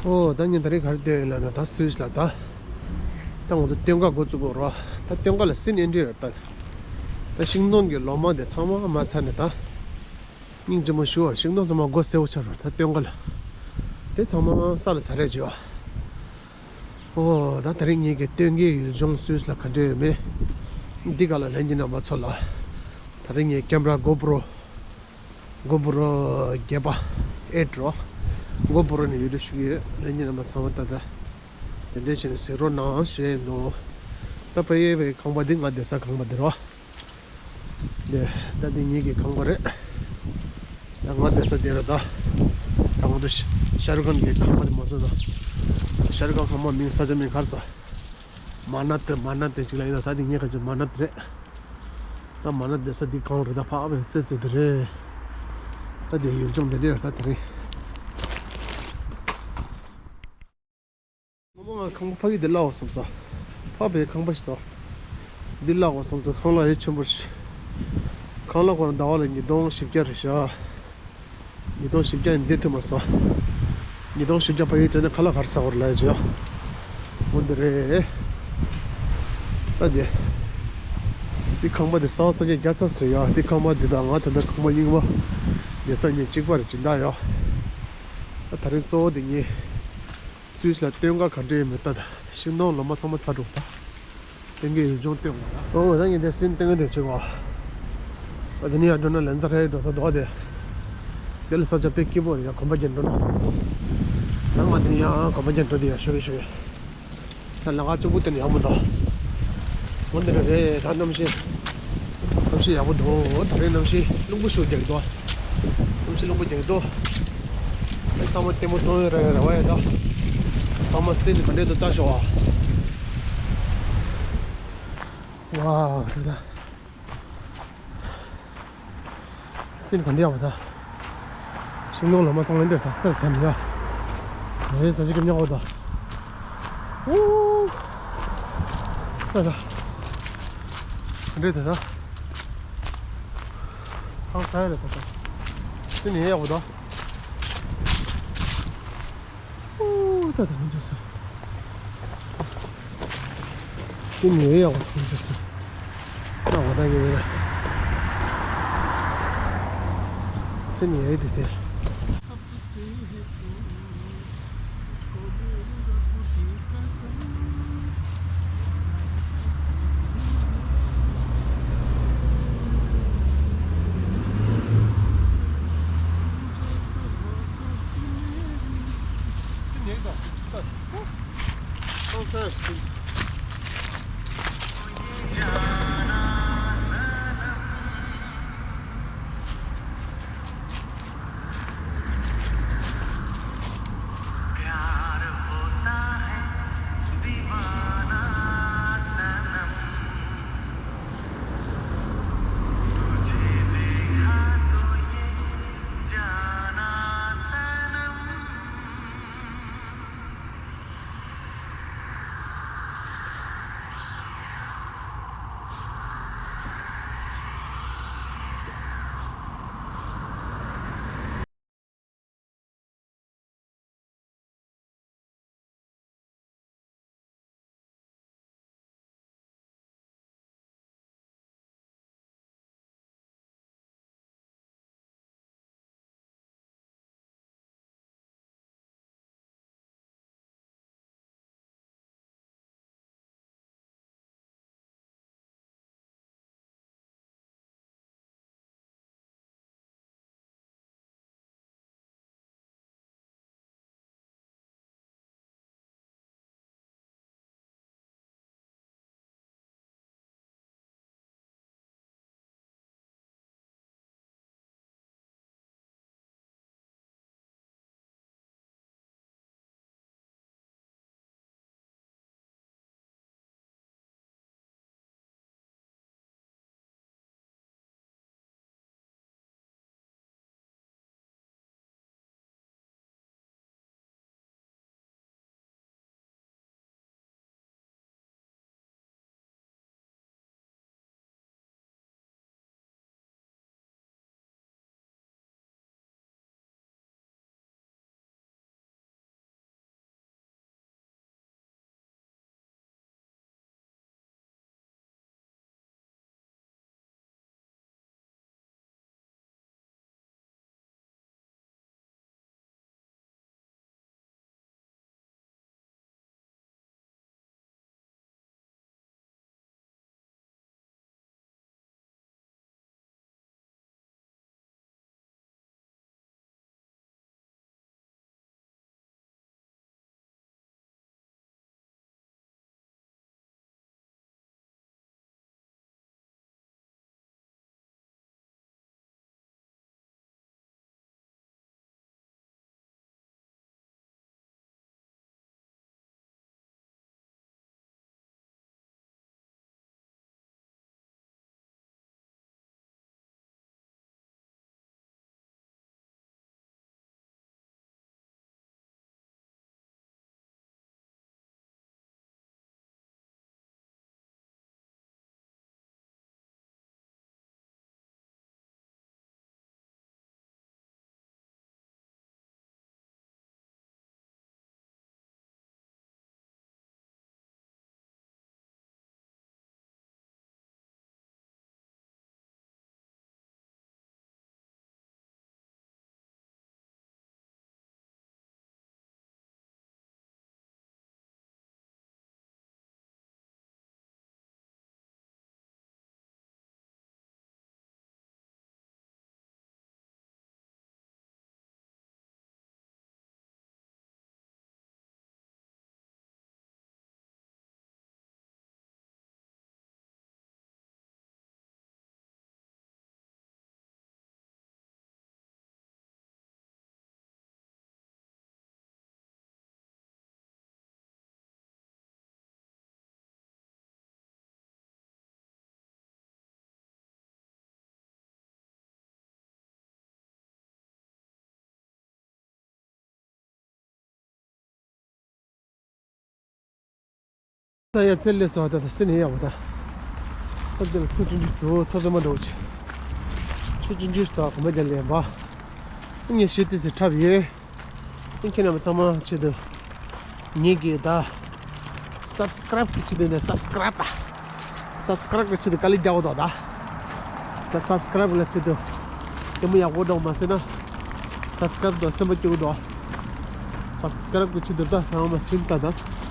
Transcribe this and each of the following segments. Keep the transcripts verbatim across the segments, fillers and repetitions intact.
ཨོ་ད་ངས་ད་རེས་ག་རེ་སྟོན་ཡིན་ལབ་ན། ད་སུད་སི་ལ་ད་ད་ང་ཚོ་སྟོན་ཁ་འགོ་བཙུགས་དགོས་རེད་བ། ད་སྟོན་ཁ་ལ་སི་ནི་ཨེན་ཌི་ཡོད་ད། ད་ཤིང་སྡོང་གི་ལོ་མ་དེ་ཚང་མ་མར་ཚར་ནས་ད་སྙིང་རྗེ་མོ་ཞུ་བ། ཤིང་སྡོང་ཚང་མ་མགོ་སེར་པོ་ཆགས་རེད། ད་སྟོན་ཁ་ལ་དེ་ཚང་མ་ས་ལ་ཚར་རེད་བྱས་བ། ཨོ་ད་ད་རེས་ངེད་ཀྱི་སྟོན་ཁའི་ཡུལ་ལྗོངས་སུད་སི་ལ་ག་འདྲ་ཡོད་མེད་འདི་ག་ལ་ལྷན་རྒྱས་རྣམ་པ་ཚོ་ལ། ད་རེས་ངའི་ཀེམ་ར་གོ་པྲོ་གོ་པྲོ་བརྒྱད་པ་ཨེཊ་རོ། གོ་པྲོ་ནས་བི་ཌི་ཡོ་ཞུ་གི་ཡོད། ལྷན་རྒྱས་རྣམ་པ་ཚང་མ་ད་ལྟ་དེ་འདྲས་བྱས་ནས་གཟིགས་རོགས་གནང་ཞུ་ཡས་ཡིན་ནོ། ད་ཕ་ཡུལ་བའི་ཁང་པ་འདི་ང་བསྡད་ས་ཁང་པ་འདི་རོ། འདི་ད་འདི་ངེད་ཀྱི་ཁང་པ་རེད། ད་ང་བསྡད་ས་འདི་རེད་ད། ད་ང་ཚོ་ཤ་ཤ་རུ་ཁཱན་གྱི་ཁང་པ་འདི་མ་ཟེར་ན། ཤ་རུ་ཁཱན་ཁང་པ་མིང་ས་ཆ་མིང་ག་རེ་ཟེར། མ་ན་ཏི། མ་ན་ཏི་ཅིག་ལ་ཡིན་ན། ད་འདི་ངེད་ཁ་ཅིག་མ་ན་ཏི་རེད། ད་མ་ན་ཏི་བསྡད་ས་འདི་གང་རེད། ད་ཕ་བའི་རྩེ་རྩེ་འདི་རེད། ད་འདི་ཡུལ་ལྗོངས་འདི་འདྲས་ད་དེ་རིང་། སྔོན་མ་ང་ཁང་པ་ཕ་གི་འདི་བརླག་འོ་བསམ་སོང་། ཕ་བའི་ཁང་པ་ཞིག་དང་། འདི་བརླག་འོ་བསམ་སོང་། ཁང་གླ་ཡེ་ཆེན་པོ་ཞིག་ཁང་གླ་ཁོ་རང་ཟླ་བ་ལ་ཉིས་སྟོང་བཞི་བརྒྱ་རེད་ཤག་ཉིས་སྟོང་བཞི་བརྒྱ་ཡིན་འདི་ཐུབ་མ་སོང་། ཉིས་སྟོང་བཞི་བརྒྱ་ཕ་གི་བྱས་ན་ཁ་ལག་ག་རེ་ཟ་དགོས་རེད་ལབ་ཡ་ཅིག་ཡོད། འོ་འདི་རེད། ད་འདི། འདི་ཁང་པ་འདི་ཟ་བ་ཟ་ཆ་བརྒྱ་ཚ་ཟེར་ཡ། འདི་ཁང་པ་འདི་དང་ང་ད་ལྟ་ཁང་པ་རྙིང་པ་འདི་ས་གཉིས་གཅིག་པ་རེད་སྦྱིན་བདག་ཡོད། ད་ད་རིང་གཙོ་བོ་འདི་ངས་སུད་སི་ལ་སྟོན་ཁ་ག་འདྲ་ཡོད་མེད་ལྟ། ད་ཤིང་སྡོང་ལོ་མ་ཚང་མ་ཚར་འགྲོ་ད། སྟོན་ཁའི་ཡུལ་ལྗོངས་སྟོན་དགོས་ད། ཨོ་ད་ངས་འདི་སིན་སྟོན་གི་འདུག་ཅེས་གོ། ཨ་དེ་ནས་ཡར་འགྲོ་ན་ལན་ཚ་ཧྲའི་འགྲོ་ས་འདུག་ག་དེ། དེ་ལ་ས་ཆ་དཔེ་སྐྱིད་པོ་རེད་ཡ། གོམ་པ་བརྒྱབ་འགྲོ་ན། ད་ང་དེ་ནས་ཡང་གོམ་པ་བརྒྱབ་འགྲོ་དེ་ཡ་ཤོད་རེ་ཤོད། ད་ལམ་ཁ་གཅིག་པུ་དེ་ནས་ཡག་པོ་འདུག་འོ་འདི་འདྲ་རེད་ད། གནམ་གཤིས། གནམ་གཤིས་ཡག་པོ་འདུག་ད་རེས་གནམ་གཤིས་རླུང་བུ་ཤུགས་རྒྱག་གི་འདུག་གནམ་གཤིས་རླུང་བུ་རྒྱག་གི་འདུག་ཨེ་ཚང་མ་ལྟད་མོ་གཏོང་ཡོད་རེད་རེད་བ་ཡ། ད་ཚང་མ་སེམས་ག་འདྲས་འདུག་ལྟ་ཤོག་ཨ། ཝའོ་ད་ད། སེམས་ག་འདྲས་ཡག་པོ་ད། ཤིང་སྡོང་ལོ་མ་ཚང་མ་འདིར་ད་སར་ཚ་ནི་ཡ། ཨེ་ས་ཆ་གི་ཉག་པོ་ད། ཨུ། ད་ད། ག་འདྲས་ད་ད། ཧང་སང་རེད་ད་ད། སེམས་ཡག་པོ་ད། ཨུ་ད་ད་ཧང་ཅོ་སུ། དེ་ནས་ཡག་པོ་ཐོན་ཅོ་སུ། ད་འོ་ད་ཡོད་རེད། སེམས་ཡག་དེ་དེ། ད་ཡ་ཚེ་ལས་སོ་ད་ད་སེ་ནས་ཡག་པོ་ད། ད་དེ་ལ་ཚུར་ཅིན་ཅུ་དུ་ཚོ་དེ་མ་འགྲོ་ཆེ། ཆུ་ཅིན་ཅུ་ད་གོ་མ་རྒྱ་ལས་འབའ། ངས་ཤེས་ཏི་སི་འཁྲབ་ཡོད། ཁྱེད་རྣམ་པ་ཚང་མ་ཆེད་དུ། ངེད་ཀྱི་ད། སབ་སི་ཀ་རབ་ཀྱི་ཆེད་དུ་ནས་སབ་སི་ཀ་རབ་པ། སབ་སི་ཀ་རབ་ཀྱི་ཆེད་དུ་དཀའ་ལས་རྒྱག་འོ་དོ་ད། ད་སབ་སི་ཀ་རབ་ལ་ཆེད་དུ། དེ་མོ་ཡག་པོ་འདྲ་མ་ཟེར་ན། སབ་སི་ཀ་རབ་དང་སེམས་པ་སྐྱིད་པོ་འདུག་སབ་སི་ཀ་རབ་ཀྱི་ཆེད་དུ་ད་ཚང་མ་སེམས་ད་ད།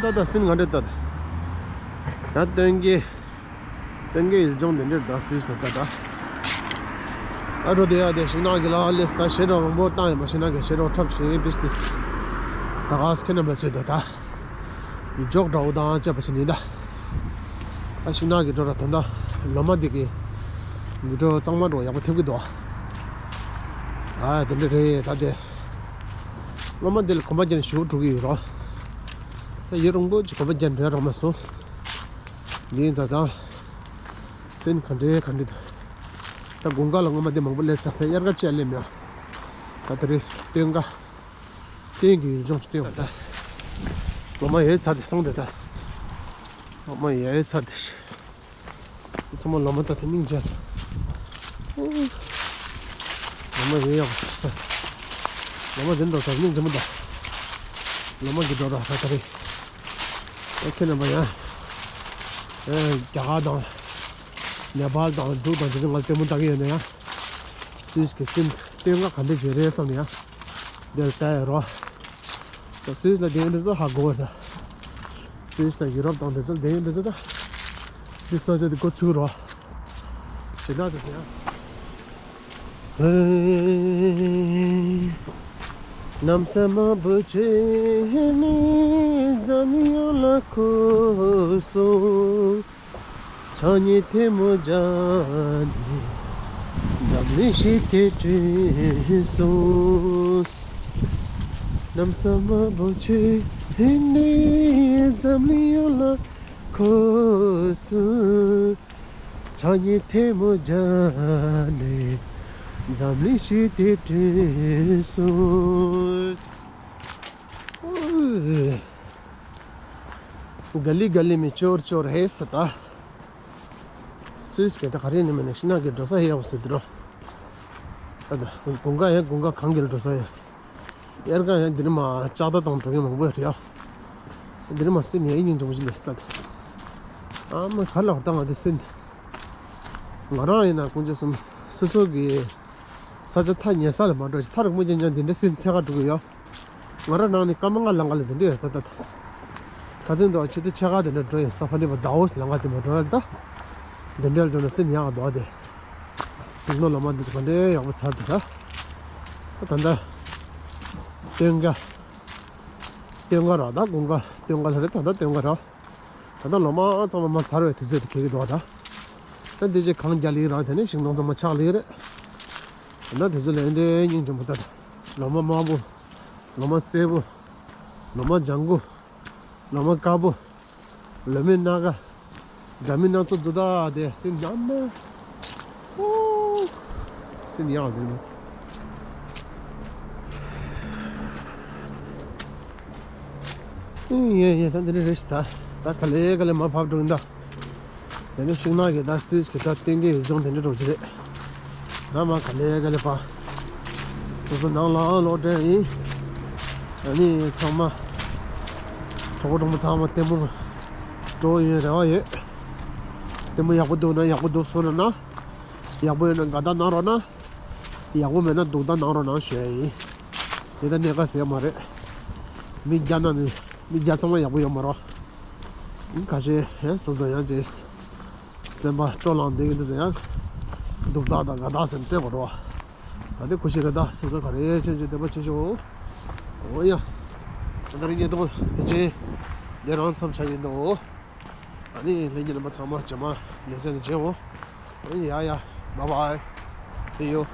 ད་ད་སིན་ང་འདྲེ་ད་ད་སྟོན་གྱི། ཏན་གའི་ཡུལ་ལྗོངས་འདི་འདྲར་ད་སུད་སི་ལ་ད་ད། ཨ་འགྲོ་དེ་ཡ་དེ་ཤིང་ནགས་ཀྱི་ལ་ལས་ད་ཞེ་དྲག་མང་པོ་བཏང་ཡོད་པ་ཤིང་ནགས་ཀྱི་ཞེ་དྲག་འཁྲབ་བྱེད་ཡིན་ཏིས་ཏིས། ད་ག་སི་ཁེ་ན་པ་ཚོས་ད་ད། ཡུལ་ལྗོངས་འདྲ་བོ་དང་བཅས་པ་ཞིག་ཡིན་ད། ད་ཤིང་ནགས་ཀྱི་འགྲོ་ར་ད་ད། ལོ་མ་འདི་གི། ཡུལ་འགྲོ་གཙང་མ་འགྲོ་ཡག་པོ་ཐེབས་ཀྱི་འདུག་ཨ་དེ་འདྲ་རེད་ད་དེ། ལོ་མ་འདི་ལ་གོམ་པ་རྒྱག་ནས་ཞུ་འགྲོ་གི་ཡོད་རོ། ད་ཡུལ་རིང་པོ་ཅིག་གོམ་པ་རྒྱག་འགྲོ་ཡ་རག་མ་སོང་། འདི་ད་ད། སེམས་ག་འདྲའི་ག་འདྲའི་འདུག་ད་དགུན་ཁ་ལ་སྔོན་མ་འདི་མང་པོ་སླེབས་ཚར་ཏེ་དབྱར་ཁ་ཅིག་སླེབས་མེད། ད་དེ་རིང་སྟོན་ཁ། སྟོན་གྱི་ཡུལ་ལྗོངས་སྟོན་པ་ད། ལོ་མ་ཡོད་ཚར་ཏེ་སོང་སྟེ་ད། ལོ་མ་ཡོད་ཚར་ཏེ། ཚང་མ་ལོ་མ་ད་ཐེ་སྙིང་རྗེ། ལོ་མ་ཡོད་ཡག་པོ་ཞིག་ད། ལོ་མ་འདི་འགྲོ་ད་སྙིང་རྗེ་མོ་ད། ལོ་མ་གི་འགྲོ་ར་ད་ད་རེད། ཨོ་ཁེ་རྣམ་པ་ཡ། ཨེ་རྒྱ་གར་དང་། ནེ་པཱལ་དང་འབྲུག་དང་དེ་ཚོ་ང་ལ་ལྟད་མོ་ལྟ་གི་ཡོད་ན་ཡ། སུད་སི་གི་སེམས་སྟོན་ཁ་ག་འདྲ་ཞིག་རེད་བསམ་ཡ། འདིར་ལྟ་ཡ་རོ། ད་སུད་སི་ལ་བསྡད་མཁན་དེ་ཚོ་ཧ་གོ་བ་ད། སུད་སི་དང་ཡུ་རོབ་དང་དེ་ཚོ་བསྡད་མཁན་དེ་ཚོ་ད། འདི་ས་ཆ་དེ་འགོ་ཚུགས་རོ། ཞེ་དྲག་དེ་ཚོ་ཡ། ཧེ། གནམ་ས་མང་པོ་ཆེ་ནས་འཛམ་གླིང་ཡོངས་ལ་འཁོར་སོང་། ཆང་ཉིད་ཐལ་མོ་སྦྱར་ནས་འཛམ་གླིང་ཞིག་དེ་བསྐྲུན་སོང་། གནམ་ས་མང་པོ་ཆེ་ནས་འཛམ་གླིང་ཡོངས་ལ་འཁོར་སོང་། ཆང་ཉིད་ཐལ་མོ་སྦྱར་ནས་འཛམ་གླིང་ཞིག་དེ་བསྐྲུན་སོང་། ག་ལི་ག་ལི་མི་ཅོར་ཅོར་ཧེ་ས་ད། སུད་སི་ག་ད་ག་རེ་ནི་མི་ནི་ཤིང་ནགས་ཀྱི་འགྲོ་ས་ཧེ་ཡག་པོ་ཟེར་དུ་རོ། ད་ད་དགུན་ཁ་ཡང་དགུན་ཁ་གངས་འགེལ་འགྲོ་ས་ཡོད། དབྱར་ཁ་ཡང་འདི་ནི་མ་ལྕགས་རྟ་དང་འགྲོ་མཁན་མང་པོ་ཡོད་རེད་ཡ། འདི་ནི་མ་སེམས་ཡང་སྙིང་རྗེ་མོ་ཅིག་འདུག་ཟེར་ད། ཨ་མ་ག་ལ་བར་ད་ང་འདི་སེམས་འདི། ང་རང་ཡིན་ན་དཀོན་མཆོག་གསུམ་སོ་སོ་གི་ས་ཆ་ཐག་ཉེ་ས་ལ་མ་འགྲོ་ཞིག་ཐག་རིང་པོ་ཅན་ཅང་འདི་འདྲ་སེམས་འཚེར་ག་འགྲོ་གི་ཡོད། ང་རང་ནང་ནས་སྐར་མ་ལྔ་ལང་ག་ལ་འདི་འདྲ་ཡོད་ད་ད་ད། ཁ་ཚིག་འདུག་ཆེད་དུ་ཆེ་ག་དེ་འདྲ་འགྲོ་ཡིན་ས་ཕ་ནི་བ་ཟླ་བོ་ལང་ག་དེ་མ་འགྲོ་ཡ་ད། འདི་འདྲ་འགྲོ་ན་སེམས་ཡག་ག་འདུག་དེ། ཅིག་ནོ་ལོ་མ་འདི་ཚོ་ག་འདྲ་ཡག་པོ་ཚར་དེ་ད། ད་ད། སྟོན་ཁ། སྟོན་ཁ་ར་ད་དགུན་ཁ་སྟོན་ཁ་ལ་རེད་ད་ད་སྟོན་ཁ་ར། ད་ལྟ་ལོ་མ་ཚང་མ་མ་ཚར་བའི་དུས་ཚོད་དེ་འཁེལ་གྱི་འདུག་ད། ད་འདི་རྗེས་གངས་རྒྱ་ལི་རང་དེ་ནས་ཤིང་སྡོང་ཚང་མ་ཆག་ལི་རེད། ད་དུས་ཚོད་ལ་ཨེ་འདྲའི་སྙིང་རྗེ་མོ་ད། ལོ་མ་དམར་པོ། ལོ་མ་སེར་པོ། ལོ་མ་ལྗང་གུ། ལོ་མ་དཀར་པོ། ལོ་མའི་སྣ་ཁ། དགྲ་མའི་སྣ་ཚོགས་འདུག་ད་དེ་སེམས་ཉམས་ན། ཨོ། སེམས་ཡག་དེ་ནི། ཡེ་ཡེ་ད་འདི་ནི་རེད་ཤི་ད། ད་ག་ལེ་ག་ལེ་མ་ཕབ་འགྲོ་ཡིན་ད། དེ་ནས་ཤིང་ནགས་ཀྱི་ད་སུས་ཀྱི་ད་བསྟན་གྱི་ཡུལ་ལྗོངས་དེ་འདྲ་འགྲོ་གི་རེད། ད་མ་ག་ལེ་ག་ལེ་ཕ། སོ་སོ་ནང་ལ་ལོག་འདྲེན་ཡིན། ཨ་ནི་ཚང་མ། གྲོགས་པོ་གྲོགས་མོ་ཚང་མ་ལྟད་མོ། འགྲོ་ཡོད་རེ་བ་ཡོད། ལྟད་མོ་ཡག་པོ་འདུག་ན་ཡག་པོ་འདུག་གསུངས་ན་ན། ཡག་པོ་ཡོད་ན་དགའ་རྟགས་གནང་རོགས་གནང་། ཡག་པོ་མེད་ན་སྡུག་རྟགས་གནང་རོགས་གནང་ཞུ་ཡ་ཡིན། དེ་ལྟར་གནད་འགག་ཟེར་ཡ་མ་རེད། མི་བརྒྱ་ན་ནི་མི་བརྒྱ་ཚང་མ་ཡག་པོ་ཡོད་མ་རེད། ཁ་ཤས་ཡང་སོ་སོ་ཡང་ཅེས། སེམས་པ་སྤྲོ་ལངས་བསྡད་ཀྱི་འདུག་ཟེར་ཡང་། སྡུག་རྟགས་དང་དགའ་རྟགས་ཟེར་སྤྲད་དགོས་རེད་བ། ད་ལྟའི་ཁུ་ཤི་རེ་ད་སོ་སོ་ག་རེ་བྱེད་ཅེས་བདེ་པོ་བྱེད་ཤོག་འོ་ཡ། ད་ལྟ་རིང་ཉེ་དོ་ཕལ་ཆེར། འདི་རང་མཚམས་བཞག་ཡིན་འདུག་ཨ་ནི་ལྷན་རྒྱས་རྣམ་པ་ཚང་མ་རྗེས་མ་ལེ་ཚན་ནས་མཇལ་འོང་། ཨ་ནི་ཡ་ཡ། Bye bye. See you.